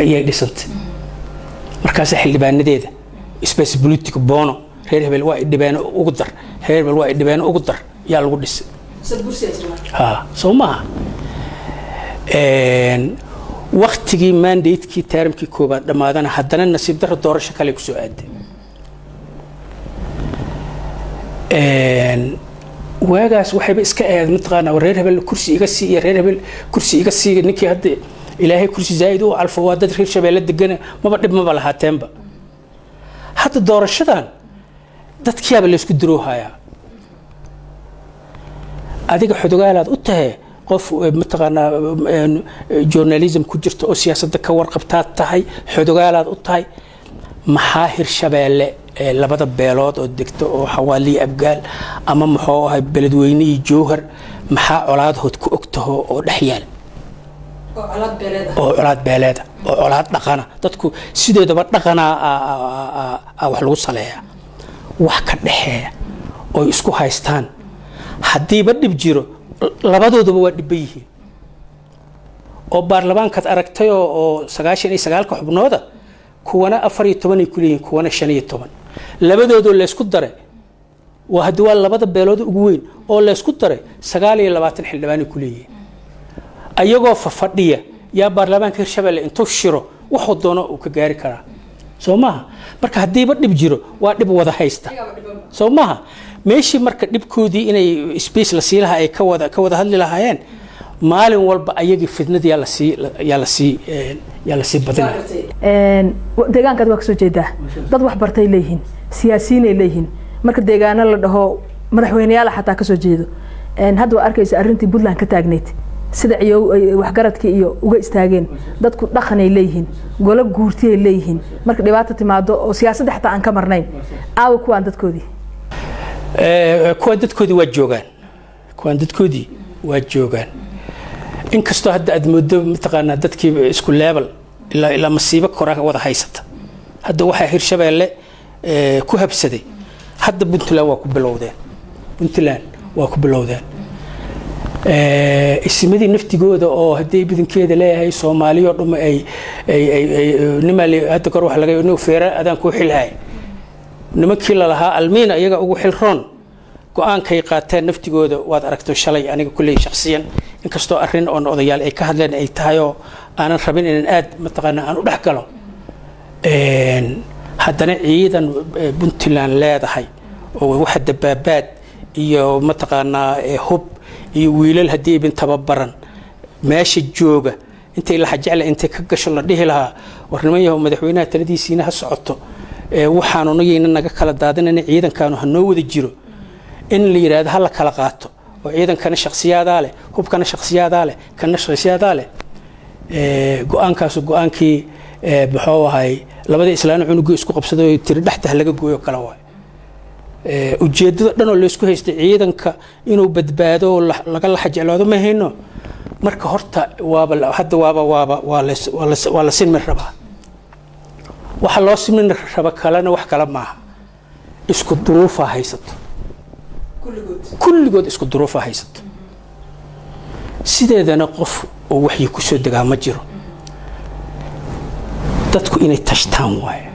ayay dhisantay. Markaasa xildhibaanadeeda space politic bono, reer hebel waa idhibeeno ugu dar, reer hebel waa idhibeeno ugu dar, yaa lagu dhisay. Ha soo maaha? Waktigii mandatekii termkii koobaad dhammaadana, haddana nasiib darro doorasho kale kusoo aaday. Waagaas waxayba iska ahayd, mataqaanaa, reer hebel kursi iga sii iyo reer hebel kursi iga sii. Ninkii hadda Ilaahay kursi zaa'id u calfo waa dad reer Shabeelle degana, maba dhib maba lahaateenba. Hadda doorashadan dadkiyaaba laysku diroohayaa. Adiga xodogaalaad u tahay, qof mataqaanaa journalism ku jirta oo siyaasadda ka warqabtaad tahay, xodogaalaad u tahay. Maxaa Hirshabeelle labada beelood oo degta oo Xawaaliyi Abgaal ama muxuu ahay Beledweyne iyo Jowhar, maxaa colaadhood ku ogtaho oo dhex yaal, oo colaad beeleeda oo colaad dhaqana? Dadku sidoodaba dhaqanaa wax lagu saleeyaa. Wax ka dhexeeya oy isku haystaan haddiiba dhib jiro, labadooduba waa dhibban yihiin. Oo baarlamaankaad aragtayoo oo 99-ka xubnooda, kuwana 14 ay kuleeyihiin, kuwana 15. Labadoodoo laysku daray waa haddi waa labada beelood ugu weyn oo laysku daray 29 xildhibaanay kuleeyihiin. Ayagoo fafadhiya yaa baarlamaanka Hirshabelle intuu shiro wuxuu doono uu ka gaari karaa, soo maaha? Marka haddiiba dhib jiro, waa dhib wada haysta, soo maaha? Meeshii marka dhibkoodii inay space la sii lahaa ay ka wada hadli lahaayeen, maalin walba ayagii fitnadii yaa lasii badinaya. Deegaankaad waa kasoo jeedaa, dad wax bartay leeyihiin, siyaasiyiinay leeyihiin. Marka deegaano la dhaho, madaxweyneyaal xataa kasoo jeedo. Hadda waa arkaysa arrintii Puntland ka taagneyd, sida ciyow waxgaradkii iyo uga istaageen. Dadku dhaqanay leeyihiin, golo guurtiyay leeyihiin. Marka dhibaato timaado oo siyaasadda xataa aan ka marnayn, aawa kuwaan dadkoodii? Kuwaan dadkoodii waa joogaan, kuwaan dadkoodii waa joogaan. Inkastoo hadda aad moodo, mataqaanaa, dadkii isku level ilaa masiibo koraa wada haysata. Hadda waxaa Hirshabeelle ku habsaday, hadda Puntland waa ku bilowdeen, Puntland waa ku bilowdeen. Ismadii naftigooda oo haddii badankeeda leeyahay Soomaaliyo dhuma ay nimaa hadda kor waxa laga inu feera adaan kuu xilhay. Nimankii lalahaa almiina iyaga ugu xilroon, go-aankay qaateen naftigooda waad aragto shalay. Aniga kulley shakhsiyan, inkastoo arrin oon odayaal ay ka hadleen ay tahay oo aanan rabin inaan aad, mataqaana, aan u dhex galo, haddana ciidan Puntland leedahay oo waxa dabaabaad iyo, mataqaanaa, hub iyo wiilal haddii ibin tababaran meesha jooga, intay laxa jecle intay ka gasho la dhihi lahaa, war niman yahow, madaxweynaha taladiisiina ha socoto, waxaanu nagayna naga kala daadinayna, ciidankaanu ha noo wada jiro, in la yidhaahdo ha la kala qaato oo ciidankana shaksiyaadaa leh, hubkana shaksiyaadaa leh, kana shaksiyaadaa leh. Go-aankaasu go-aankii muxuu ahay labada islaan cunugii isku qabsaday oo tiri dhexta ha laga gooyo kala waay. Ujeeddada dhan oo laysku haystay ciidanka inuu badbaado oo laga laxa jeclaado ma hayno. Marka horta waaba hadda waaba waa la sinmi rabaa. Waxa loo sinmi raba kalena wax kale maaha, isku duruufaa haysato kulligood, isku duruufaa haysato. Sideedana qof oo waxyi kusoo degaa ma jiro. Dadku inay tashtaan waaye.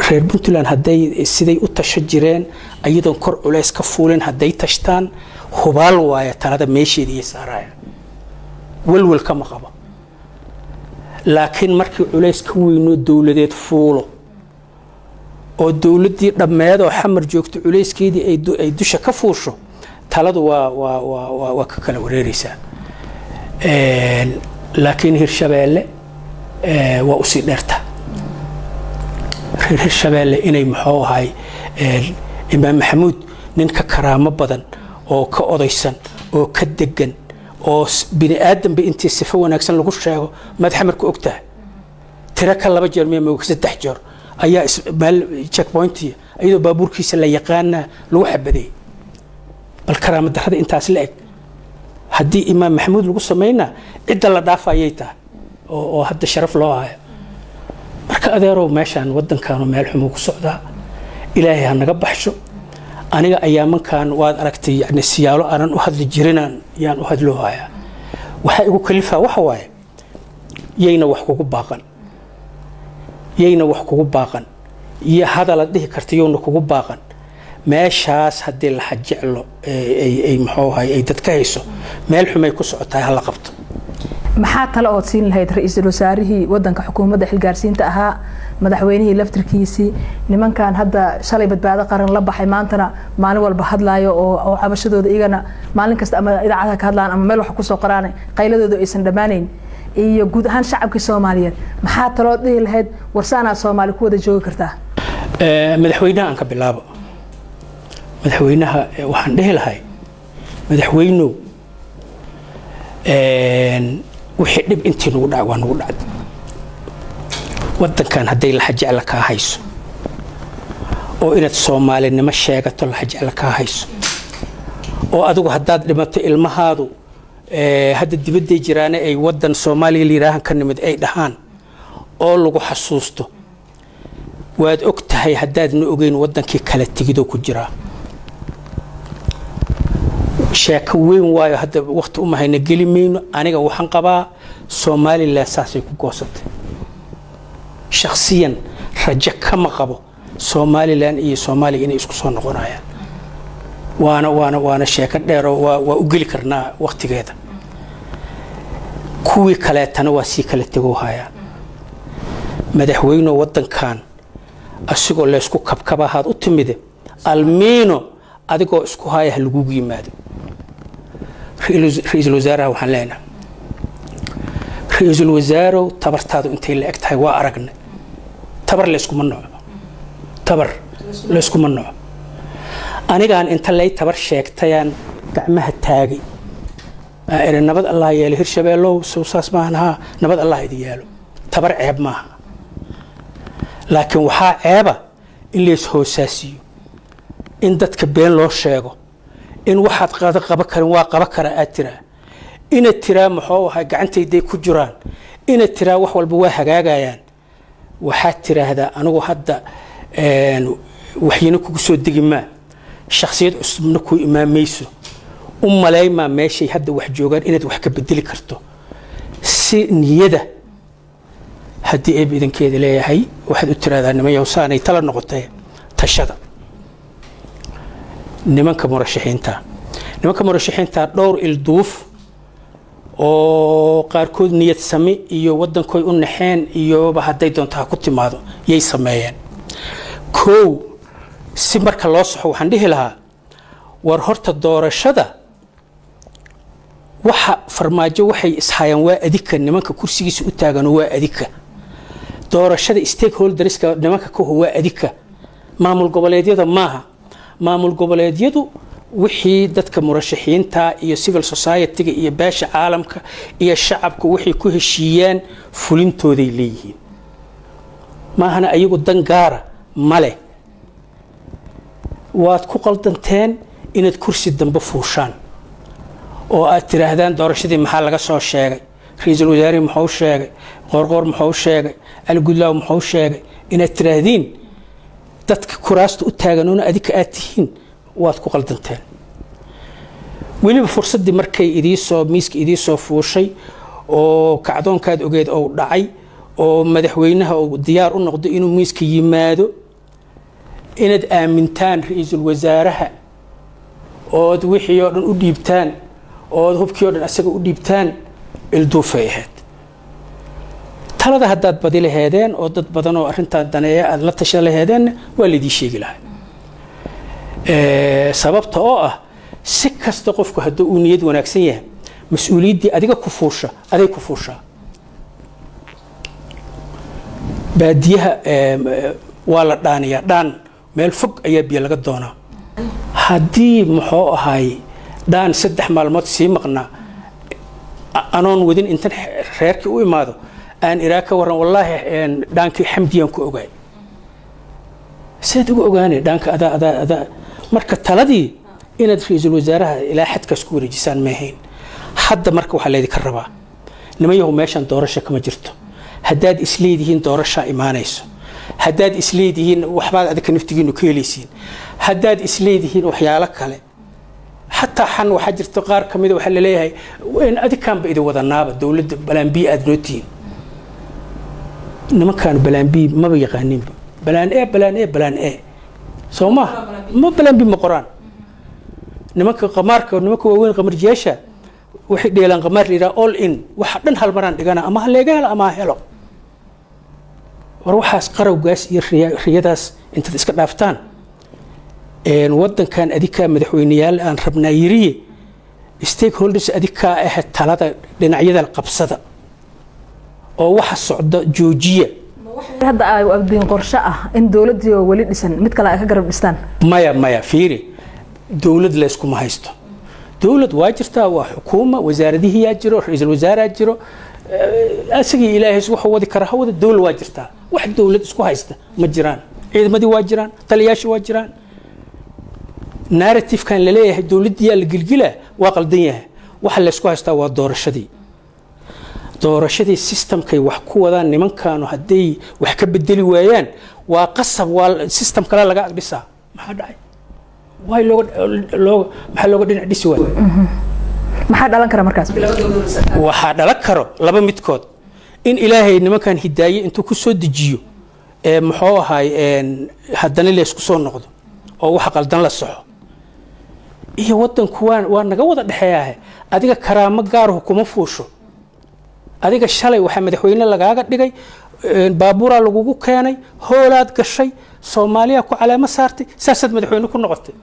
Reer Puntland hadday siday u tasho jireen, ayadoon kor culays ka fuulin, hadday tashtaan, hubaal waaye talada meesheeda iyo saaraya, welwel kama qabo. Laakiin markii culays ka weynoo dowladeed fuulo oo dowladdii dhammeed oo Xamar joogto culayskeedii ay dusha ka fuusho, taladu waa ka kala wareereysaa. Laakiin Hirshabeelle waa usii dheerta. Reer Hirshabeelle inay, muxuu ahay, Imaam Maxamuud nin ka karaamo badan oo ka odaysan oo ka degan oo bini aadanba intii sifo wanaagsan lagu sheego maad Xamarku ogtahay, tiro ka 2 jeer miya mooga, 3 jeer ayaa meel checkpointiya iyadoo baabuurkiisa la yaqaana lagu xabadeeyey. Bal karaamo darrada intaas la eg haddii Imaam Maxamuud lagu samaynaa, cidda la dhaafa ayay tahay oo hadda sharaf loo hayo. Marka adeerow, meeshaan waddankaanu meel xumuu ku socdaa, Ilaahay ha naga baxsho. Aniga ayaamankan waad aragtay, yani siyaalo aanan u hadli jirinaan yaan u hadloo hayaa. Waxaa igu kalifaa waxa waaye, yayna wax kugu baaqan, yayna wax kugu baaqan iyo hadalaad dhihi karta yowna kugu baaqan. Meeshaas haddii laxa jeclo ay, muxuu ahay, ay dad ka hayso, meel xumay ku socotahay, hala qabto. Maxaa tale ood siin lahayd ra-iisul wasaarihii wadanka, xukuumadda xilgaarsiinta ahaa, madaxweynihii laftirkiisii, nimankan hadda shalay Badbaado Qaran la baxay, maantana maalin walba hadlaayo oo cabashadooda iyagana maalin kasta ama idaacadaha ka hadlaan ama meel wax kusoo qoraan, qayladooda aysan dhammaanayn, iyo guud ahaan shacabkii Soomaaliyeed? Maxaa talood dhihi lahayd warsaanaa Soomaali ku wada joogi kartaa? Madaxweynaha aan ka bilaabo. Madaxweynaha waxaan dhihi lahay, madaxweynow, wixii dhib intii nagu dhacay waa nagu dhacday. Waddankan hadday laxa jecla kaa hayso oo inaad Soomaalinimo sheegato laxa jecla kaa hayso oo adigu haddaad dhimato ilmahaadu hadda dibadday jiraane ay waddan Soomaaliya la yidhaahan ka nimid ay dhahaan oo lagu xasuusto, waad og tahay. Haddaadna ogeyn, waddankii kala tegidoo ku jiraa sheeko weyn waayo, hadda waqti uma hayna, geli mayno. Aniga waxaan qabaa Somaliland saasay ku goosatay. Shakhsiyan rajo kama qabo Somaliland iyo Soomaaliya inay isku soo noqonayaan. Waana sheeko dheeroo waa u geli karnaa waqtigeeda. Kuwii kaleetana waa sii kala tegoo hayaan. Madaxweyno, waddankan asigoo laysku kabkabahaad u timide, almiino adigoo isku haya ha lagugu yimaado. Ra-iisul wasaaraha waxaan leenahay, ra-iisul wasaarow, tabartaadu intay la eg tahay waa aragnay. Tabar layskuma noco, tabar layskuma noco. Anigaan inta lay tabar sheegtayaan gacmaha taagay, iri nabad Allah yeelo Hirshabeellow, sow saas maahan? Haa, nabad Allah idin yeelo. Tabar ceeb maaha, laakiin waxaa ceeba in lays hoosaasiyo, in dadka been loo sheego, in waxaad qada qaba karin waa qaba kara aad tiraa, inaad tiraa, muxuu ahay, gacantayday ku jiraan, inaad tiraa wax walba waa hagaagayaan. Waxaad tiraahdaa anigu hadda waxyina kugu soo degi maa, shakhsiyad cusubna kuu imaan mayso. U malaymaa meeshay hadda wax joogaan inaad wax ka bedeli karto si niyada. Haddii eeb idankeeda leeyahay, waxaad u tiraahdaa niman yowsaanay tala noqotay, tashada. Nimanka murashaxiinta dhowr ilduuf oo qaarkood niyad sami iyo waddankoy u naxeen iyoba hadday doonto ha ku timaado yay sameeyeen. Kow, si marka loo saxo, waxaan dhihi lahaa, war horta doorashada waxa Farmaajo waxay ishayaan waa adika. Nimanka kursigiisa u taagano waa adika. Doorashada stakeholderska nimanka kaho waa adika, maamul goboleedyada maaha. Maamul goboleedyadu wixii dadka murashaxiinta iyo civil society-ga iyo beesha caalamka iyo shacabku waxay ku heshiiyaan fulintooday leeyihiin, maahana ayagu dan gaara ma leh. Waad ku qaldanteen inaad kursi dambe fuushaan oo aad tiraahdaan doorashadii maxaa laga soo sheegay, ra-iisul wasaarihii muxuu sheegay, Qoorqoor muxuu sheegay, Cali Gudlaaw muxuu sheegay, inaad tiraahdeen dadka kuraasta u taaganoona adika aad tihiin, waad ku qaldanteen. Weliba fursaddii markay idiisoo miiska idiisoo fuushay oo kacdoonkaad ogeed ou dhacay oo madaxweynaha uu diyaar u noqdo inuu miiska yimaado, inaad aamintaan ra-iisul wasaaraha ood wixii oo dhan u dhiibtaan, ood hubkii o dhan asaga u dhiibtaan, ilduufay ahayd. Talada haddaad badi laheedeen oo dad badan oo arrintaa daneeya aada la tashan laheedeenna, waa laydii sheegi lahaa. Sababta oo ah, si kasta qofku hadduu uu niyad wanaagsan yahay, mas-uuliyaddii adiga ku fuusha aday ku fuushaa. Baadiyaha waa la dhaaniyaa, dhaan meel fog ayaa biyo laga doonaa. Haddii muxuu ahaay dhaan 3 maalmood sii maqnaa anoon wadin, intan reerkii u imaado aan iraa, "Ka warran?" "Wallaahi dhaankii Xamdiyaan ku ogaay." Seed uga ogaanay dhaanka? Adaa adaa adaa. Marka taladii inaad ra-iisul wasaaraha ilaa xadkaas ku wareejisaan maahayn. Hadda marka waxaa laydinka rabaa, niman yahow, meeshan doorasho kama jirto. Haddaad isleedihiin doorashaa imaanayso, haddaad isleedihiin waxbaad adinka naftigiinu ka helaysiin, haddaad isleedihiin waxyaalo kale, xataa xan waxaa jirta qaar ka mida waxaa laleeyahay in adinkaanba idin wadanaaba dowladda plan B aada noo tihiin. Nimankaan plan B maba yaqaaninba. Plan A, plan A, plan A, soo ma ma plan B ma qoraan. Nimanka qamaarka, nimanka waaweyn, qamarjiyaasha, waxay dheelaan qamaar la yidhaha all in. Waxa dhan hal maraan dhigana, ama ha leega helo ama ha helo. War waxaas qarowgaas iyo riyadaas intaad iska dhaaftaan, waddankan adikaa madaxweyneyaal aan rabnaa yiriye, stakeholders adikaa ah, talada dhinacyada qabsada oo waxa socda joojiya. Hadda ay abdiin qorshe ah in dowladdii oo weli dhisan mid kale ay ka garab dhistaan? Maya, maya, fiiri, dowlad layskuma haysto. Dowlad waa jirtaa, waa xukuuma, wasaaradihiyaa jiro, ra-iisul wasaaraa jiro, asagii Ilaahay wuxuu wadi kara ha wada. Dowlad waa jirtaa, wax dowlad isku haysta ma jiraan. Ciidamadii waa jiraan, taliyaashii waa jiraan. Narrative-kan laleeyahay dowladdiyaa la gilgilaa waa qaldan yahay. Waxa laysku haystaa waa doorashadii. Doorashadii system-kay wax ku wadaan nimankaanu hadday wax ka bedeli waayaan, waa qasab, waa system kale laga agdhisaa. Maxaa dhacay? Waay looga looga maxaa looga dhinac dhisi waay? Maxaa dhalan kara markaas? Waxaa dhalan karo laba midkood: in Ilaahay nimankan hidaaye intuu ku soo dejiyo ee muxuu ahaay haddana laysku soo noqdo oo waxa qaldan la saxo, iyo waddanku waa naga wada dhexeeyaahe, adiga karaamo gaaruhu kuma fuusho. Adiga shalay waxaa madaxweyne lagaaga dhigay, baabuuraa lagugu keenay, hoolaad gashay, Soomaaliya ku caleemo saartay, saasaad madaxweyne ku noqotay.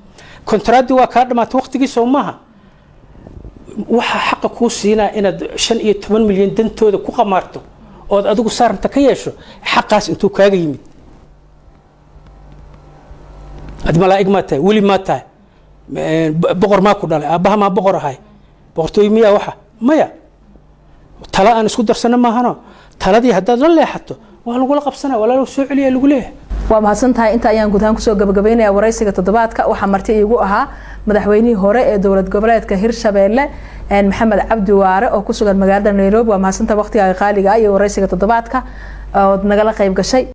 Kontaraaddii waa kaa dhamaatay waqtigii, soo maaha? Waxaa xaqa kuu siinaa inaad 15 milyan dantooda ku qamaarto ood adigu saaranta ka yeesho, xaqaas intuu kaaga yimid? Ad malaa'ig maa tahay? Weli maa tahay? Boqor maa ku dhalay? Aabbaha maa boqor ahay? Boqortooy miyaa waxa? Maya, tala aan isku darsano maahano. Taladii haddaad la leexato, waa lagula qabsanaa, waa lala soo celiya lagu leeyahay. Waa mahadsan tahay. Inta ayaan guud ahaan kusoo gabagabeynaya waraysiga toddobaadka. Waxaa marti iigu ahaa madaxweynihii hore ee dowlad goboleedka Hirshabeelle, Maxamed Cabdi Waare, oo ku sugan magaalada Nairobi. Waa mahadsantaha waqtigaaga qaaliga ah iyo waraysiga toddobaadka ood nagala qayb gashay.